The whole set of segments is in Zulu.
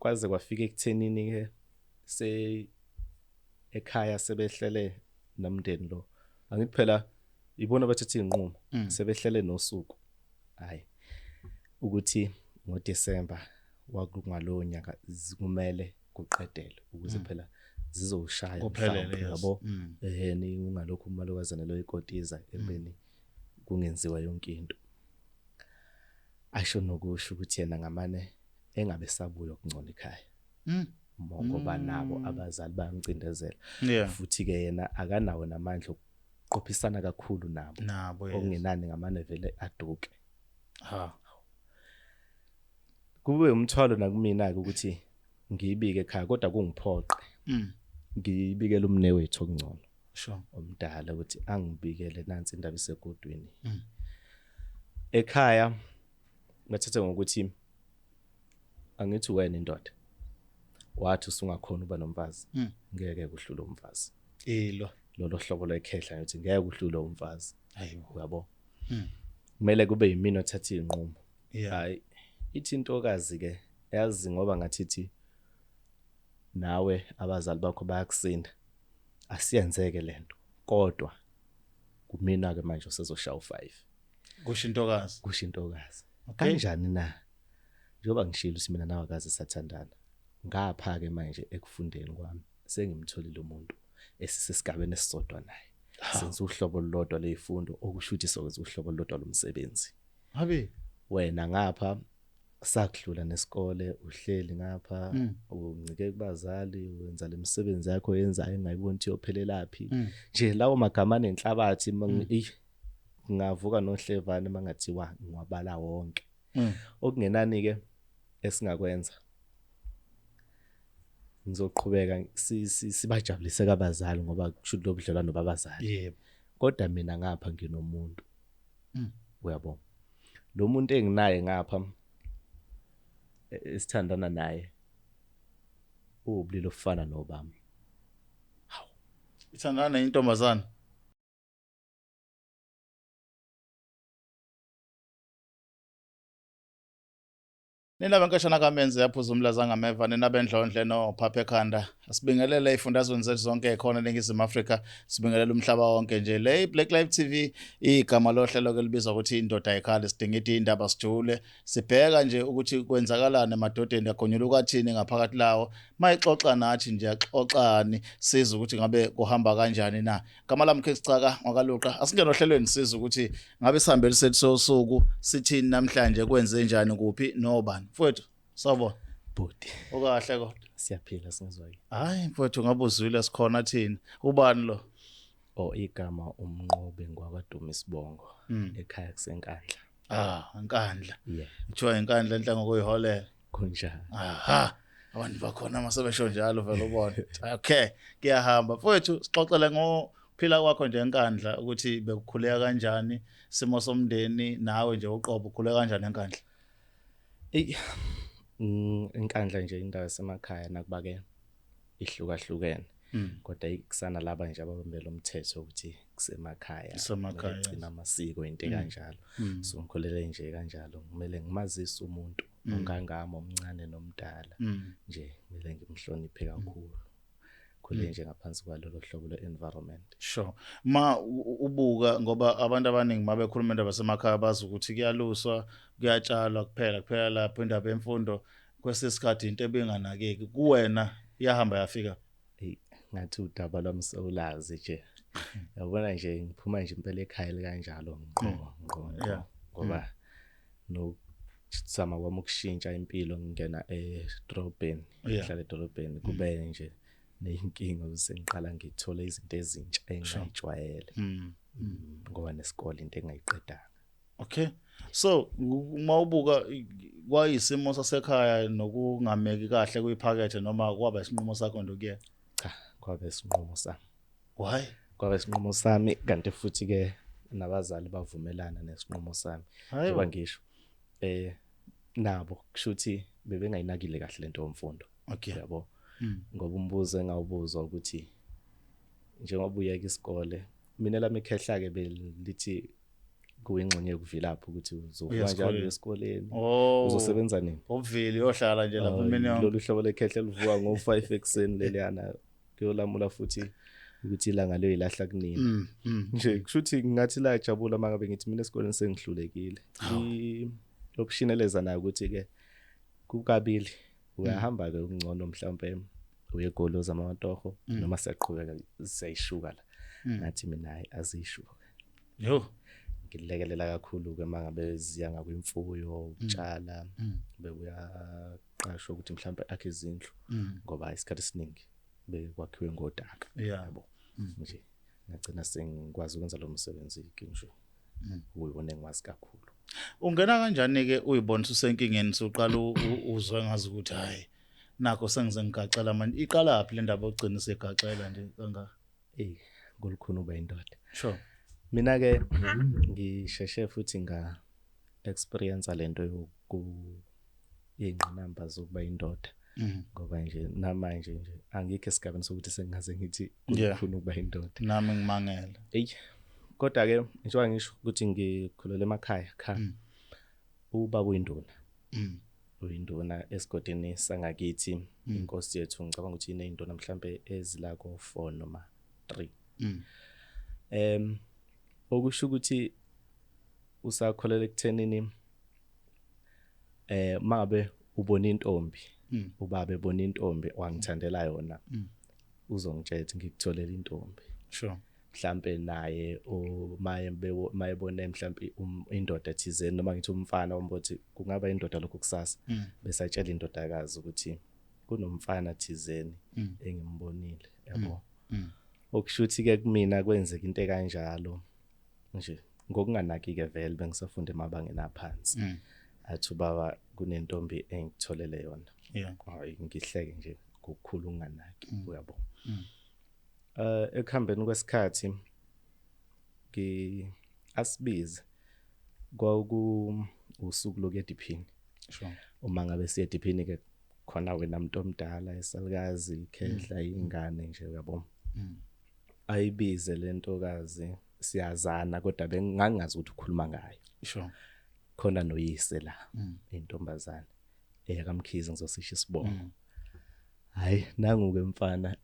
Kwaze kwafika ekuthenini ke se ekhaya sebehlele nomndeni lo, angithi phela ibona bathatha izinqumo, sebehlele nosuku, hayi ukuthi ngoDecember wakungalowo nyaka kumele kuqedelwe ukuze phela zizoshaya Kuphelele, mhlawumbe, yes. yabo, ehhe, ungalokhu umalokazana lo ikotiza ekubeni kungenziwa yonke into. Asho nokusho ukuthi yena ngamane engabe sabuya okungcono ekhaya, ngoba nabo abazali bayamcindezela, futhi ke yena akanawo namandla okuqophisana kakhulu nabo. Nabo, yes. Okungenani ngamane vele aduke. Ha. Kube umthwalo nakumina ke ukuthi ngiyibike ekhaya, kodwa kungiphoqe ngiyibikele umne wethu okungcono omdala ukuthi angibikele nansi indaba isegudwini. Ekhaya ngathatha ngokuthi angithi wena indoda wathi usungakhona uba nomfazi, ngeke kuhlule umfazi. Ilo. Lolo hlobo lwekhehla ngithi ngeke kuhlule umfazi. Hayibo. Uyabo, kumele kube yimina othatha izinqumo. Hayi, ithi intokazi ke, yazi ngoba ngathithi nawe abazali bakho bayakusinda, asiyenzeke lento, kodwa kumina ke manje usezoshaya u5. Kusho intokazi. Kusho intokazi. Kanjani na, njengoba ngishilo ukuthi mina nawe akaze sathandana, ngapha ke manje ekufundeni kwami sengimtholile umuntu esisesigabeni esisodwa naye, senza uhlobo olulodwa lezifundo, okusho ukuthi sokwenza uhlobo olulodwa lomsebenzi. Habe. Wena ngapha sakudlula nesikole, uhleli ngapha, uncike kubazali, wenza lemisebenzi yakho oyenzayo engayiboni ukuthi iyophelelaphi nje. Lawo magama anenhlabathi, ngavuka nohlevane mangathiwa ngiwabala wonke. Okungenani ke esingakwenza, ngizoqhubeka sibajabulise kabazali, ngoba kusho ukuthi lobudlelwano babazali, kodwa mina ngapha nginomuntu. Uyabo, lo muntu enginaye ngapha, esithandana naye, uwubulili ofana nobami. Ithandana nentombazana. Nina benkeshana kaMenzi yaphuza umlaza ngameva, nina bendlondle nophapha ekhanda, asibingelele ey'fundazweni zethu zonke khona eNingizimu Afrika, sibingelele umhlaba wonke nje. Le Black Life TV, igama lohlelo ke libizwa ukuthi Indoda Ayikhali. Sidingida indaba, sijule, sibheka nje ukuthi kwenzakalani emadodeni, agonyuluka athini ngaphakathi lawo mayixoxa nathi nje, axoxani, siza ukuthi ngabe kuhamba kanjani na. Gama lami Sicaka ngwakaLuqa. Asingene ohlelweni, siza ukuthi ngabe sihambele sethu sosuku sithini namhlanje, kwenze njani, kuphi, nobani. Mfowethu, sawubona. Bhuti. Ukahle kodwa? Siyaphila, singizwa. Hayi mfowethu, ngabe uzwile sikhona thina. Ubani lo? Oh, igama uMnqobi ngwakwaduma isibongo, ekhaya kuseNkandla. Ah, Nkandla. Yeah. Kuthiwa iNkandla enhla ngokuyiholela. Kunjalo. Aha. Abantu bakhona masebesho njalo vele ubone. Okay, kuyahamba. Mfowethu, sixoxele ngophila kwakho nje eNkandla, ukuthi bekukhuleka kanjani, simo somndeni, nawe nje uqobo ukhuleka kanjani eNkandla? Ey, iNkandla nje indawo yasemakhaya, nakuba ke ihlukahlukene. Kodwa ikusana laba nje ababambela umthetho ukuthi kusemakhaya. Kusemakhaya, yes. Gcina amasiko, into kanjalo. So ngikhulele nje kanjalo, kumele ngimazise umuntu ongangami, omncane nomdala nje, kumele ngimhloniphe kakhulu. Khule nje ngaphansi kwalolo hlobo lwe-environment. Sure. Ma ubuka, ngoba abantu abaningi mabekhuluma indaba semakhaya bazi ukuthi kuyaluswa, kuyatshalwa kuphela, kuphela lapho. Indaba yemfundo kwesikhathi into ebinganakeki. Kuwena iyahamba yafika? Eyi, ngathi udaba lwami sewulazi nje. Yabona nje, ngiphuma nje impela ekhaya likanjalo, ngqo ngqo ngqo, ngoba nokuzama kwami ukushintsha impilo, ngingena edolobheni, ngihlala edolobheni, kube nje neyinkinga ukuthi ngiqala ngithole izinto ezintsha engingayijwayele, ngoba nesikole into engayiqedanga. Okay. So uma ubuka, kwayisimo sasekhaya nokungameki kahle kuyiphakethe, noma kwaba isinqumo sakho nje kuyena? Cha, kwabe isinqumo sami. Why? Kwabe isinqumo sami, kanti futhi ke nabazali bavumelana nesinqumo sami. Hayibo. Njengoba ngisho, nabo kushuthi bebengayinakile kahle lento yomfundo. Yabo, ngoba umbuzo engawubuzwa ukuthi njengoba uyeka isikole, mina lami ikhehla ke belithi Kuyingxenye yokuvilapha ukuthi uzovuka Uya njalo esikoleni. esikoleni. Oh. Uzosebenza nini? Obvili uyohlala nje lapha imini yonke. Lolu hlobo lekhehle livuka ngo-5 ekuseni leliyana kuyolamula futhi ukuthi ilanga liyoyilahla kunini. Nje kusho ukuthi ngathi la jabula mangabe ngithi mina esikoleni sengihlulekile. Lokushineleza nayo ukuthi ke kukabili uyahamba ke ungcono mhlawumbe uye eGoli ozama amatoho noma siyaqhubeka siyayishuka la. Ngathi mina hayi azishuka. Yo. Ngilekelela kakhulu ke mangabe ziya ngakwimfuyo ukutshala bekuyaqashwa ukuthi mhlawumbe akhe izindlu ngoba isikhathi esiningi bekwakhiwe ngodaka. Yabo nje ngagcina sengikwazi ukwenza lo msebenzi ke nje kuyiwona engiwazi kakhulu. Ungena kanjani ke uyibona usenkingeni usuqala uzwe ngazi ukuthi hayi nakho sengize ngigaxela manje, iqala phi le ndaba ogcina segaxela nje kangaka? Ey, kulukhuni uba indoda. Sure. Mina ke ngisheshe futhi nga experience lento yoku ingqinamba zokuba indoda. Ngoba nje namanje nje angikho esigabeni sokuthi sengingaze ngithi kulukhuni ukuba indoda. Nami ngimangele. Ey, kodwa ke njengoba ngisho ukuthi ngikhulele emakhaya kha. Ubaba uyinduna. Uyinduna esigodini sangakithi, inkosi yethu ngicabanga ukuthi ineyinduna mhlambe ezila ko 4 noma 3. Okusho ukuthi usakholela ekuthenini mangabe ubona intombi, ubaba ebona intombi wangithandela yona, uzongitshela ukuthi ngikutholela intombi. Sure. Mhlambe naye mayebone mhlambe indoda thizeni noma ngithi umfana ombothi kungaba indoda lokho kusasa, bese atshela indodakazi ukuthi kunomfana thizeni engimbonile, yabo. Okushuthi ke kumina kwenzeka into ekanjalo nje ngokunganaki ke vele bengisafunda emabangeni aphansi. Athi ubaba kunentombi engitholele yona. Hayi ngihleke nje ngokukhulu unganaki, uyabo. Ekuhambeni kwesikhathi asibize kwaku usuku lokuya ediphini. Sure. Uma ngabe siya ediphini ke khona wena umuntu omdala esalukazi ikhehla ingane nje, uyabo. Ayibize lentokazi siyazana kodwa bengingazi ukuthi ukhuluma ngayo. Sure. Khona noyise la intombazane eyakamkhize ngizosisho isibongo. Hayi nangu ke mfana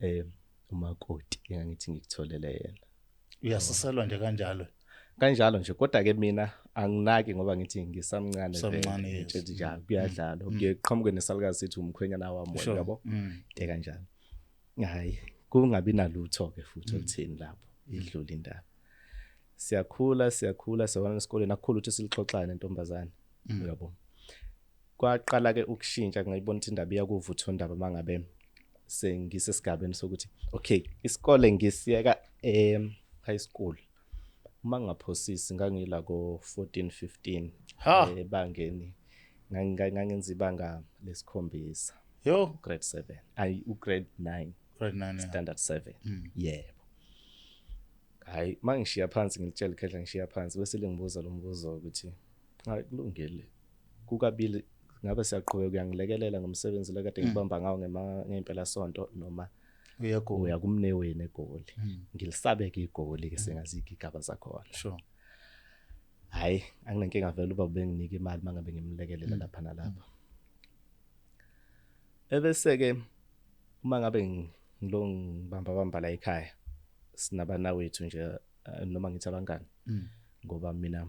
umakoti engangithi ngikutholele yena. Uyasiselwa nje kanjalo. Kanjalo nje kodwa ke mina anginaki ngoba ngithi ngisamncane vele, ngithi nje kuyadlalwa. Kuyeqhamuke nesalukazi sithi umkhwenyana wami wena, yabo. Into kanjalo. Hayi kungabi nalutho ke futhi oluthini lapho idlula indaba. Siyakhula siyakhula siyabona esikoleni akukhulu ukuthi silixoxane nentombazane, uyabo. Kwaqala ke ukushintsha ngayibona ukuthi indaba iyakuvutha indaba mangabe sengisesigabeni sokuthi okay isikole ngisiyeka high school. Uma ngingaphosisi ngangila ko 14 15 ebangeni ngangenza ibanga lesikhombisa. Yo, grade 7. Ayi u grade 9. Grade 9, yeah. Standard 7. Yebo. Hayi mangishiya phansi ngilitshela ikhehla ngishiya phansi bese lingibuza lo mbuzo ukuthi hayi kulungile. Kukabili ngabe siyaqhubeka uyangilekelela ngomsebenzi lo kade ngibamba ngawo ngempela sonto noma uya kumneweni eGoli. Ngilisabe ke iGoli ke sengazi igigaba zakhona. Sure. Hayi anginenkinga vele uba benginika imali mangabe ngimlekelela lapha nalapha. Ebese ke uma ngabe ngilongibamba bamba la ekhaya sinabana wethu nje noma ngithi abangani ngoba mina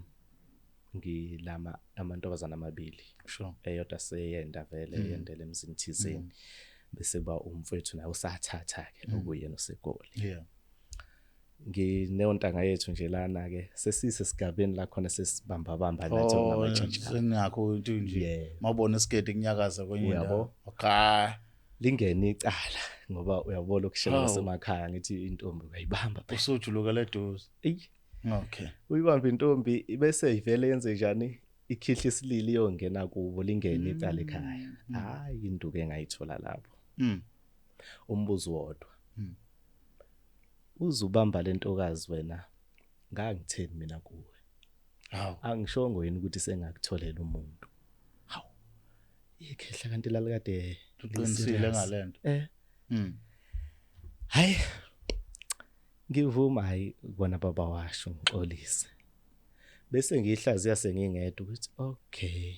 ngilama amantombazana amabili. Sure. Eyodwa seyenda vele yendele emzini thizeni. Bese kuba umfowethu naye usathatha ke okuyena useGoli. Yeah. Ngineyontanga yethu nje lana ke sesise sigabeni la khona sesibamba bamba nathi ngamatshitshi. Sengakho into nje. Mawubona isigede kunyakaza kwenye indawo. Okay. Lingene icala ngoba uyabona ukushela semakhaya ngithi intombi uyayibamba phela. Usujuluka leduze. Ey. Okay. Uyibamba intombi bese ivele yenze njani ikhihla isilili iyongena kubo lingene icala ekhaya. Hayi induku engayithola lapho. Umbuzo wodwa. Uzubamba lentokazi wena ngangitheni mina kuwe? Hawu. Angishongo yini ukuthi sengakutholela umuntu? Hawu. Ikhehla kanti lalikade uqinisile ngalento. Hayi. Ngivuma hayi kona baba washo ngixolise. Bese ngiyihlaziya sengingedwa ukuthi okay,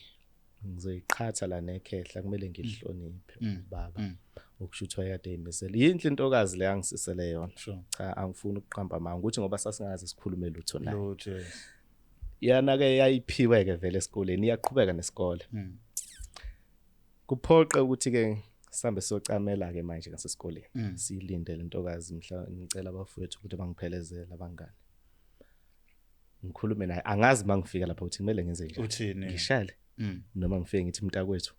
ngizoyiqhatha la nekhehla, kumele ngihloniphe ubaba. Okusho ukuthi wayekade eyimisele. Yinhle intokazi le angisisele yona. Cha, angifuni ukuqamba amanga ukuthi ngoba sasingaze sikhulume lutho naye. Lutho, yes. Yana ke yayiphiwe ke vele esikoleni, iyaqhubeka nesikole. Kuphoqe ukuthi ke sihambe siyocamela ke manje ngasesikoleni. Siyilinde le ntokazi, mhla ngicela abafowethu ukuthi bangiphelezele abangani. Ngikhulume naye, angazi mangifika lapha ukuthi kumele ngenze njani. Uthini? Ngishale noma ngifike ngithi mntakwethu.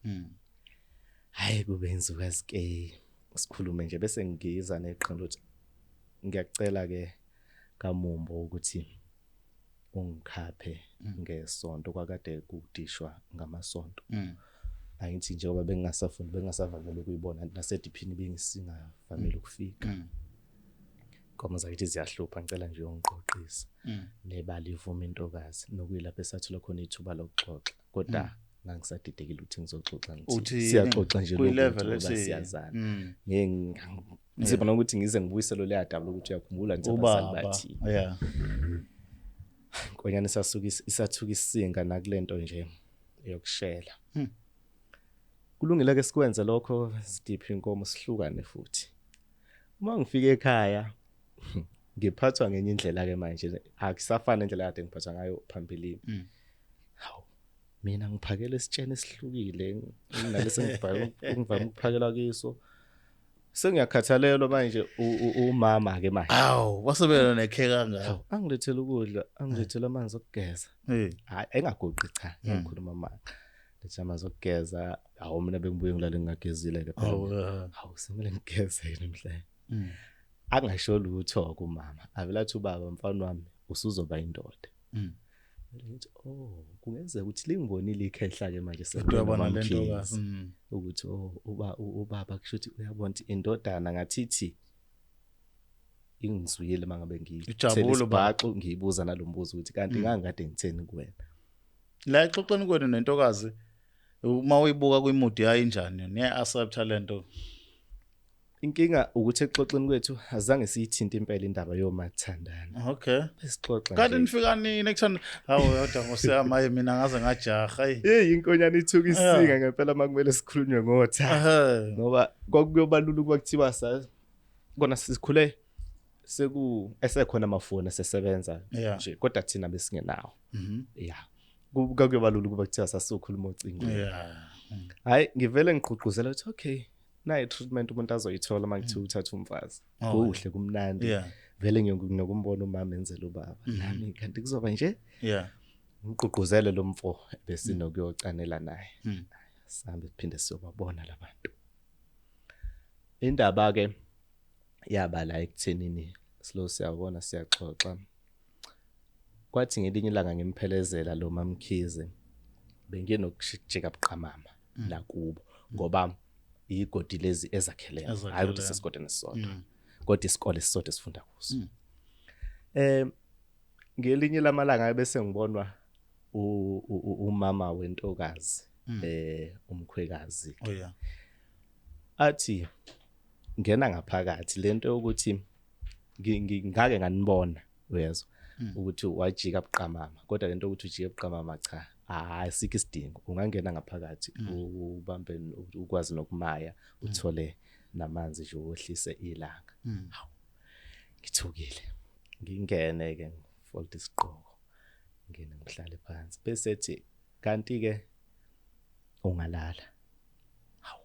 Hayi, kube inzukazi ke sikhulume nje, bese ngiza neqhinga ukuthi ngiyacela ke kaMumbo ukuthi ungikhaphe ngesonto, kwakade kudishwa ngamasonto. Angithi njengoba bengingasafundi, bengingasavamile ukuyibona, nasediphini bengisingavamile ukufika. Inkomo zakithi ziyahlupha, ngicela nje ungiqoqise. Nebali ivuma intokazi, nokuyilapho esathola khona ithuba lokuxoxa, kodwa ngangisadidekile ukuthi ngizoxoxa ngithi Uthini? siyaxoxa nje Kwi-level lokuthi ngoba ethi- siyazana. Mm. Ngizibona ukuthi ngize ngibuyisele leya daba lokuthi uyakhumbula nje abazali Ubaba. bathini. Nkonyane isasuka isathuka isinga nakulento nje yokushela. Kulungile ke sikwenze lokho, sidiphe inkomo sihlukane futhi. Uma ngifika ekhaya ngiphathwa ngenye indlela ke manje, akusafani indlela kade ngiphathwa ngayo phambilini. Hawu, mina ngiphakele isitsheni esihlukile nalesi ngivame ukuphakela kiso. Sengiyakhathalelwa manje umama ke manje. Awu, wasebela nekheka kangaka. Hawu, angilethele ukudla, angilethele amanzi okugeza. Hayi, engagoqi cha, ngikhuluma amanga. Lethe amanzi okugeza, hawu mina bengibuye ngilale ngingagezile ke phela. Awu. Hawu, semele ngigeze namhlanje. Angasho lutho kumama. Avela athi ubaba, mfana wami usuzoba indoda. Ngithi oh, kungenzeka ukuthi lingibonile ikhehla ke manje Uyabona le sekunomamkhize. ntokazi. Ukuthi oh, ubaba kusho ukuthi uyabona ukuthi indodana ngathithi ingizwile mangabe Ijabule ngithele ubaba. isibhaxu, ngiyibuza nalombuzo ukuthi kanti ngangikade ngitheni kuwena. La exoxeni kwenu nentokazi, uma uyibuka kwimudi yayo injani, niyayi-accepta lento? Inkinga ukuthi exoxeni kwethu azange siyithinte impela indaba yomathandana. Okay. Besixoxa Kanti nje. nifika nini ekuthanda? Hawu kodwa ngosiyami, hayi mina ngaze ngajaha. Hayi. Hey, inkonyane ithuka isinga ngempela makumele sikhulunywe ngothando. Ngoba kwakuyoba lula ukuba kuthiwa sa kona sikhule seku esekhona amafoni esesebenza nje, kodwa thina besingenawo. Yeah. Kwakuyoba lula ukuba kuthiwa sasizokhuluma ocingweni. Hayi, ngivele ngigqugquzela ukuthi okay, nayi treatment umuntu azoyithola uma kuthiwa uthatha umfazi. Kuhle, kumnandi. Vele nginokumbona umama enzela ubaba. Nami kanti kuzoba nje. Ngigqugquzele lo mfo besinokuyocanela naye. Sihambe siphinde siyobabona labantu. Indaba ke yaba la ekuthenini silo siyabona siyaxoxa. Kwathi ngelinye ilanga ngimphelezela lo mamkhize, benginokujika buqamama la kubo ngoba igodi lezi ezakhelene, hayi ukuthi sesigodini esisodwa, kodwa isikole esisodwa esifunda kuso. Ngelinye lamalanga bese ngibonwa umama wentokazi, umkhwekazi. Oh yeah. Athi ngena ngaphakathi lento yokuthi ngake nganibona, uyezwa ukuthi wajika buqamama, kodwa lento ukuthi ujike buqamama cha, asikho isidingo, ungangena ngaphakathi ubambe ukwazi nokumaya, uthole namanzi nje wehlise ilanga. Hawu, ngithukile, ngingene ke ngifold isigqoko, ngene ngihlale phansi, bese ethi kanti ke ungalala. Hawu,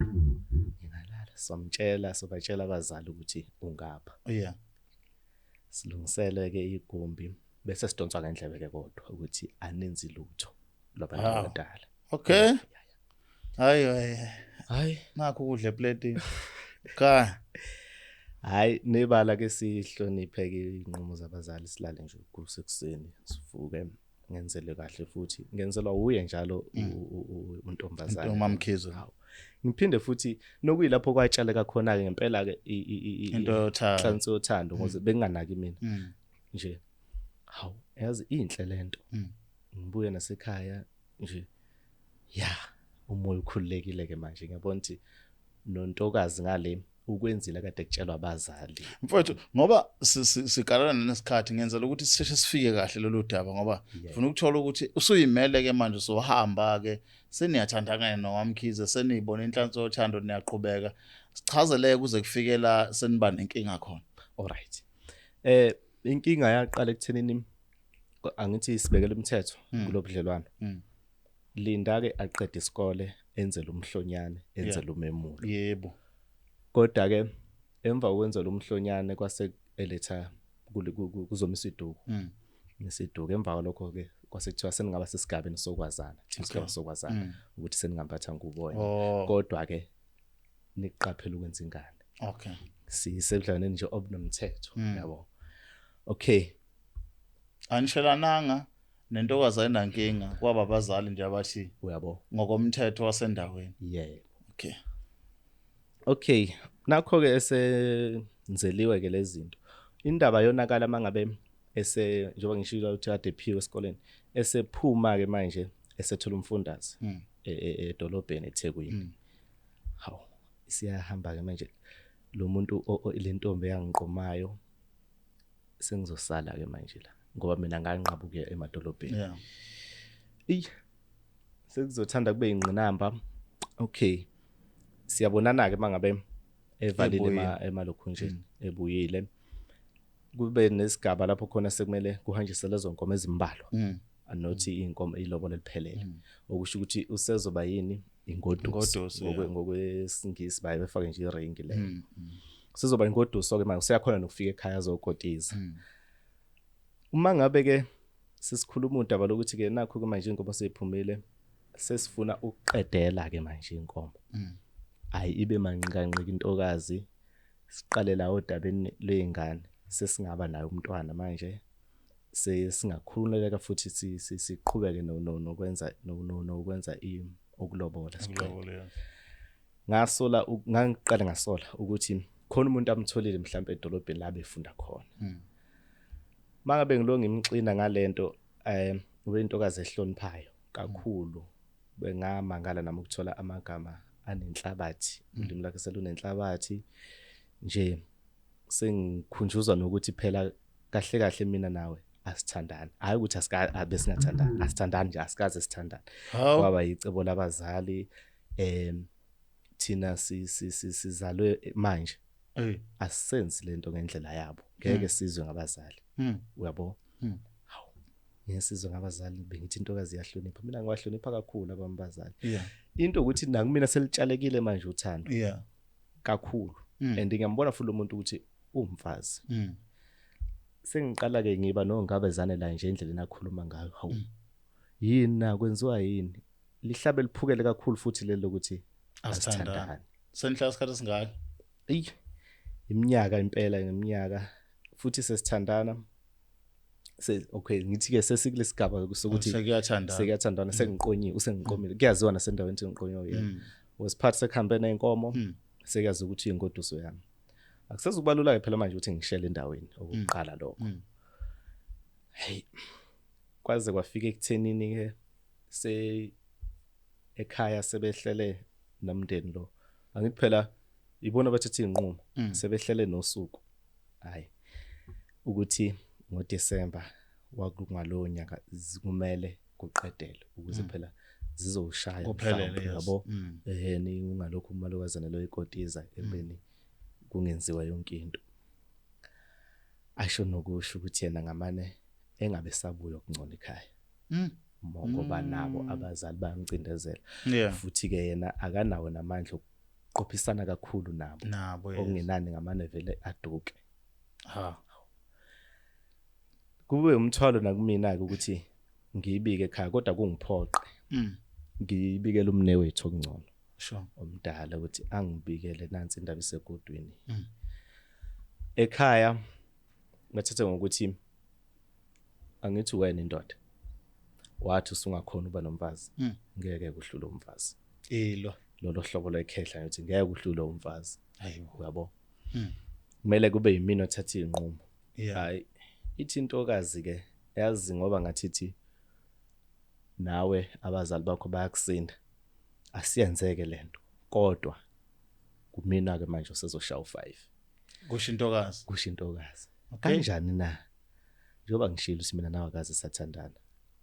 ngingalala. Somtshela, sobatshela abazali ukuthi ungapha. Silungisele ke igumbi, bese sidonswa ngendlebe ke kodwa ukuthi anenzi lutho lwabantu abadala. Okay. Hayi hayi. Hayi, nakho ukudla eplatini. Cha. Hayi, nebala ke sihloniphe ke inqumo zabazali, silale nje kusekuseni, sivuke ngenzele kahle futhi ngenzelwa uye njalo untombazane uMamkhize. Ngiphinde futhi nokuyilapho kwatshaleka khona ke ngempela ke into yothando, inhlansi yothando, ngoze benginganaki mina nje. Hawu, yazi inhle lento. Ngibuye nasekhaya nje, ya umoya ukhululekile ke manje, ngiyabona ukuthi nontokazi ngale Ukwenzile kade kutshelwa abazali. Mfowethu, ngoba sigalana nesikhathi, ngenzela ukuthi sisheshe sifike kahle lolu daba, ngoba ngifuna ukuthola ukuthi usuyimele ke manje, usohamba ke, seniyathandana noMamkhize, seniyibona inhlansi yothando, niyaqhubeka. Sichazeleke kuze kufike la seniba nenkinga khona. Alright, inkinga yaqala ekuthenini, angithi sibekele umthetho kulobudlelwano. Linda ke aqede isikole, enzele umhlonyane, enzele umemulo. Kodwa ke emva kokwenzela umhlonyane kwase eletha kuzomisa iduku. Nesiduku emva kwalokho ke kwase kuthiwa seningaba sesigabeni sokwazana, thina isigaba sokwazana ukuthi seningambatha ngubo wena. Kodwa ke niqaphele ukwenza ingane. Sisebudlelwaneni nje obunomthetho, yabo. Okay. Anishelananga nentokazi, ayinankinga, kwaba abazali nje abathi uyabo ngokomthetho wasendaweni. Yebo. Okay. Okay, nakho ke esenzeliwe ke lezi zinto. Indaba yonakala mangabe ese, njengoba ngishilo ukuthi kade ephiwe esikoleni, esephuma ke manje esethola umfundaze edolobheni eThekwini. Hawu, siyahamba ke manje lo muntu, le ntombi eyangiqomayo, sengizosala ke manje la ngoba mina nganqaba ukuya emadolobheni. Ey, sekuzothanda kube ingqinamba. Okay, siyabonana ke mangabe evalile Ebuyile. Emalokhunjeni ebuyile, kube nesigaba lapho khona sekumele kuhanjiswe lezo nkomo ezimbalwa, anothi inkomo ilobolo liphelele, okusho ukuthi usezoba yini, ingoduso. Ingoduso, yeah. Ngokwesingisi baye befake nje iringi leyo. Sizoba ingoduso ke manje, useyakhona nokufika ekhaya azokotiza. Uma ngabe ke sesikhuluma udaba lokuthi ke nakho ke manje inkomo seyiphumile, sesifuna ukuqedela ke manje inkomo, ayi ibe manqikanqika intokazi, siqale la odabeni lwey'ngane, sesingaba naye umntwana manje, sesingakhululeka futhi siqhubeke nokwenza ukulobola, siqede. Ukulobole, yeah. Ngasola, ngangiqale ngasola ukuthi khona umuntu amtholile mhlawumbe edolobheni la befunda khona. Mangabe ngilo ngimxina ngalento, ubentokazi ehloniphayo kakhulu, bengamangala nami ukuthola amagama anenhlabathi, ulimi lakhe selunenhlabathi nje, sengikhunjuzwa nokuthi phela kahle kahle mina nawe asithandani, hayi ukuthi abesingathandani, asithandani nje, asikaze sithandane. Hawu. Kwaba yicebo labazali, thina sizalwe manje, asisenzi lento ngendlela yabo, ngeke sizwe ngabazali. Uyabo? Hawu, ngeke sizwe ngabazali. Bengithi intokazi iyahlonipha, mina ngiwahlonipha kakhulu abami bazali. Into ukuthi nakumina selitshalekile manje uthando kakhulu, and ngiyambona futhi lo muntu ukuthi uwumfazi. Sengiqala ke ngiba nongabezane la nje endleleni akhuluma ngayo. Hawu, yini na, kwenziwa yini? Lihlabe liphukele kakhulu futhi lelo lokuthi Asithandani. asithandani. Senihlala isikhathi esingaka? Eyi, iminyaka impela, ngeminyaka futhi sesithandana. Okay, ngithi ke sesikulesigaba sokuthi Sekuyathandana. Sekuyathandana, sengiqonyiwe, usengiqomile, kuyaziwa nasendaweni ukuthi ngiqonyiwe yena. Wesiphathi sekuhambe ney'nkomo, sekuyazi ukuthi ingoduso yami. Akusezukubalula-ke phela manje ukuthi ngishele endaweni okokuqala lokho. Hey, kwaze kwafika ekuthenini-ke se ekhaya sebehlele nomndeni lo, angithi phela ibona bathatha iy'nqumo, sebehlele nosuku, hayi ukuthi ngoDisemba wakungalowo nyaka kumele kuqedelwe ukuze phela zizowushaya Kuphelele, mhlawumbe, yabo. Ungalokhu umalokazana lo ikotiza ekubeni kungenziwa yonke into. Asho nokusho ukuthi yena ngamane engabe sabuya okungcono ekhaya, ngoba nabo abazali bayamcindezela, futhi ke yena akanawo namandla okuqophisana kakhulu nabo. Nabo, yes. Okungenani ngamane vele aduke. Ha. Kube umthwalo nakumina ke ukuthi ngiyibike ekhaya, kodwa kungiphoqe ngiyibikele umne wethu okungcono omdala ukuthi angibikele nansi indaba isegudwini. Ekhaya ngathatha ngokuthi angithi wena indoda wathi usungakhona uba nomfazi, ngeke kuhlule umfazi. Ilo. Lolo hlobo lwekhehla ngithi ngeke kuhlule umfazi. Hayibo. Uyabo, kumele kube yimina othatha iy'nqumo. Hayi, ithi intokazi ke, yazi ngoba ngathi ithi nawe abazali bakho bayakusinda, asiyenzeke lento, kodwa Kumina ke manje usezoshaya u5. Kusho intokazi. Kusho intokazi. Kanjani na? Njengoba ngishilo ukuthi mina nawe akaze sathandana.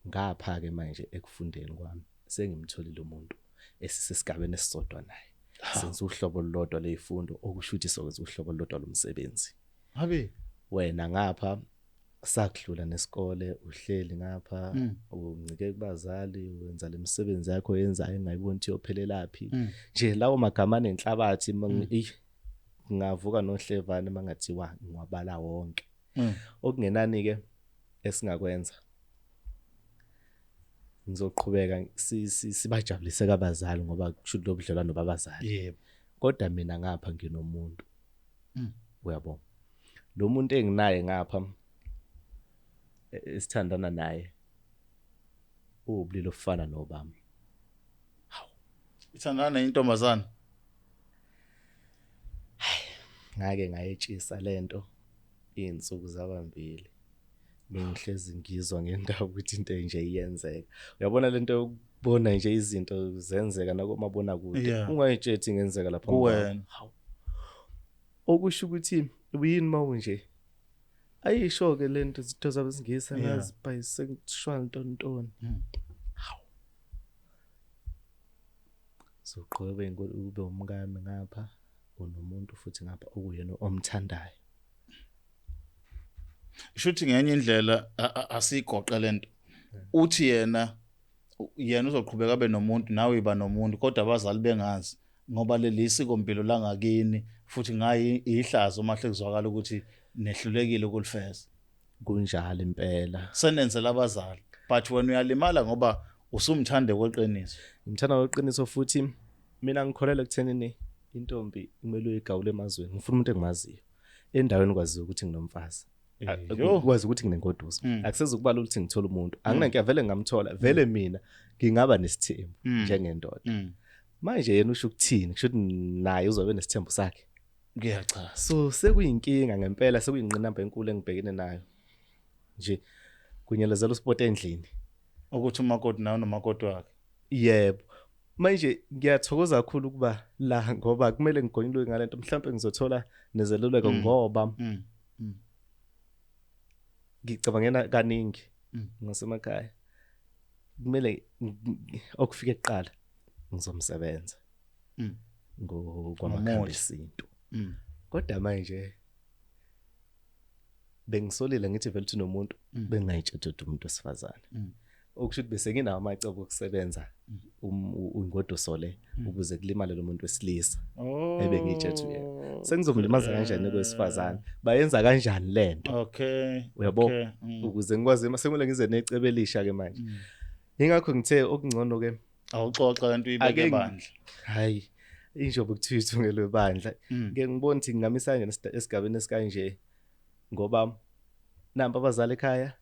Ngapha ke manje ekufundeni kwami sengimtholile umuntu esisesigabeni esisodwa naye. Senza uhlobo olulodwa lezifundo, okusho ukuthi sokwenza uhlobo olulodwa lomsebenzi. Habe. Wena ngapha sakudlula nesikole, uhleli ngapha uncike kubazali, wenza lemisebenzi yakho oyenzayo engayiboni ukuthi iyophelelaphi. Nje lawo magama anenhlabathi ngingavuka nohlevane mangathiwa ngiwabala wonke. Okungenani ke esingakwenza, ngizoqhubeka sibajabulise kabazali ngoba kusho ukuthi lobudlelwano babazali. Kodwa mina ngapha nginomuntu. Uyabo. Lo muntu enginaye ngapha esithandana naye uwubulili obufana nobami. Hawu. Ithandana nentombazana. Ngake ngayetshisa lento izinsuku zabambili. Bengihlezi ngizwa ngendawo ukuthi into enje iyenzeka. Uyabona lento yokubona nje izinto zenzeka nakomabonakude. Ungayitshethi ingenzeka lapha kuwena. Hawu. Okusho ukuthi uyini mawunje? Ayisho ke lento izinto zabesingisa ngazi bisexual ntontoni. Hawu. Soqhubeka ube umkami ngapha, unomuntu futhi ngapha okuyena omthandayo. Shuthi ngenye indlela asigoqe lento. Uthi yena uzoqhubeka abe nomuntu, nawe iba nomuntu, kodwa abazali bengazi ngoba leli isikompilo langakini futhi ngayi ihlazo mahle kuzwakala ukuthi nehlulekile ukulifeza. Kunjalo impela. Senenzela abazali, but wena uyalimala ngoba usumthande kweqiniso. Ngimthanda kweqiniso futhi mina ngikholelwa ekuthenini intombi kumele uyigawule emazweni. Ngifuna umuntu engimaziyo. Endaweni kwaziwa ukuthi nginomfazi. Kwazi ukuthi nginengoduso. Akusezukuba lula ukuthi ngithole umuntu. Anginankinga vele ngingamthola. Vele mina ngingaba nesithembu njengendoda. Manje yena usho ukuthini? Kusho ukuthi naye uzobe nesithembu sakhe. Kuyachaza. So sekuyinkinga ngempela, sekuyingqinamba enkulu engibhekene nayo. Nje kunyelezela usport endlini. Ukuthi umakoti nawe nomakoti wakhe. Yebo. Manje ngiyathokoza kakhulu ukuba la ngoba kumele ngigonyulwe ngalento, mhlawumbe ngizothola nezeluleko ngoba ngicabangena kaningi ngasemakhaya. Kumele okufike kuqala ngizomsebenza ngokwamakhambi esintu. Kodwa manje bengisolile ngithi vele uthi nomuntu bengayitshela ukuthi umuntu wesifazane. Okusho ukuthi bese nginawo amacebo okusebenza ingoduso le ukuze kulimale lo muntu wesilisa. Ebengiyitshela uyena. Sengizomlimaza kanjani kwesifazane? Bayenza kanjani lento? Uyabo? Ukuze ngikwazi sekumele ngize necebo elisha ke manje. Ingakho ngithe okungcono ke awuxoxa lento uyibeke ebandla. Hayi, injobo kuthiwa ithungelwe ebandla. Ngeke ngibone ukuthi ngingamisa kanjani esigabeni esikanje ngoba nampa abazali ekhaya,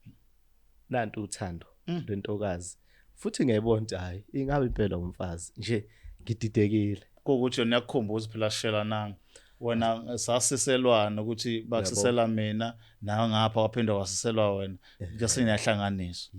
nantu uthando lwentokazi. Futhi ngiyayibona ukuthi hayi, ingabe impela umfazi nje ngididekile. Kuwukuthi yona iyakukhumbuza phela sishelananga. Wena sasiselwana ukuthi bakusisela mina nawe ngapha waphinde wasiselwa wena. Bese niyahlanganiswa.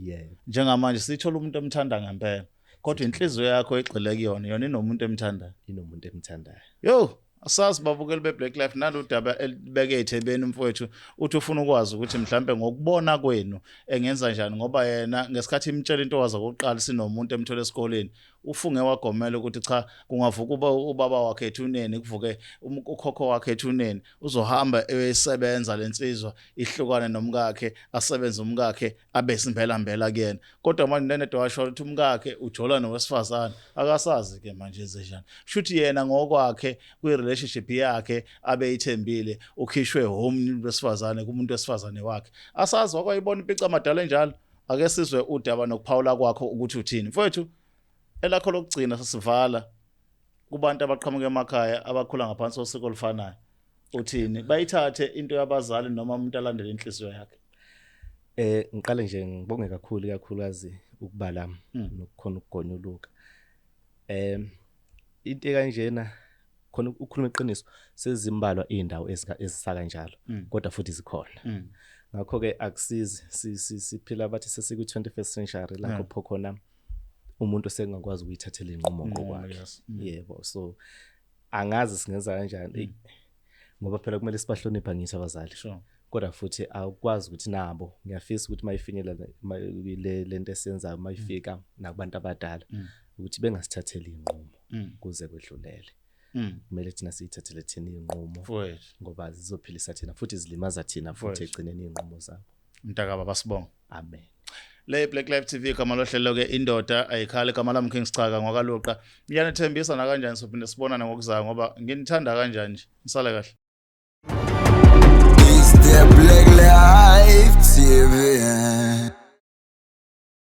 Njengamanje sithola umuntu emthanda ngempela. Kodwa inhliziyo yakho igxile kuyona, yona inomuntu emthandayo. Inomuntu emthandayo. Yo, asazi babukeli beBlack Life nalo daba elibeke ethebeni umfowethu uthi ufuna ukwazi ukuthi mhlambe ngokubona kwenu engenza njani ngoba yena ngesikhathi imtshela into waza kokuqala sinomuntu emthola esikoleni ufunge wagomela ukuthi cha kungavuka ubaba wakhe ethuneni kuvuke ukhokho wakhe ethuneni uzohamba eyosebenza lensizwa ihlukane nomkakhe asebenze umkakhe abe simbela mbela kuyena kodwa manje nenede washo ukuthi umkakhe ujola nowesifazane akasazi ke manje enzenjani shuthi yena ngokwakhe kwi relationship yakhe abeyithembile ukhishwe home wesifazane kumuntu wesifazane wakhe asazi wakwayibona impica madala enjalo ake sizwe udaba nokuphawula kwakho ukuthi uthini mfowethu elakho lokugcina sesivala kubantu abaqhamuka emakhaya abakhula ngaphansi kosiko olufanayo uthini bayithathe into yabazali noma umuntu alandele inhliziyo yakhe Ngiqale nje ngibonge kakhulu kakhulukazi ukuba la nokukhona ukugonyuluka. Into kanjena khona ukukhuluma iqiniso sezimbalwa izindawo ezisaka njalo kodwa futhi zikhona. Ngakho ke akusizi siphila bathi sesiku 21st century lapho pho khona umuntu sengakwazi ukuyithathela inqumo ngokwakhe. Yebo, so Angazi singenza kanjani. Eyi, ngoba phela kumele sibahloniphe angithi abazali. Kodwa futhi awukwazi ukuthi nabo, ngiyafisa ukuthi mayifinyelela lento esiyenzayo, mayifika nakubantu abadala, ukuthi bengasithatheli inqumo kuze kwedlulele. Kumele thina siyithathele thina iy'nqumo Mfowethu. ngoba zizophilisa thina futhi zilimaza thina futhi Mfowethu. egcineni iy'nqumo zabo. Mntakababa, sibonga. Amen. Le Black Life TV, igama lohlelo ke Indoda Ayikhali, igama lami King Sichaka ngwakaluqa. Ngiyanithembisa nakanjani sophinde sibonane ngokuzayo ngoba nginithanda kanjani nje. Nisale kahle. It's the Black Life TV.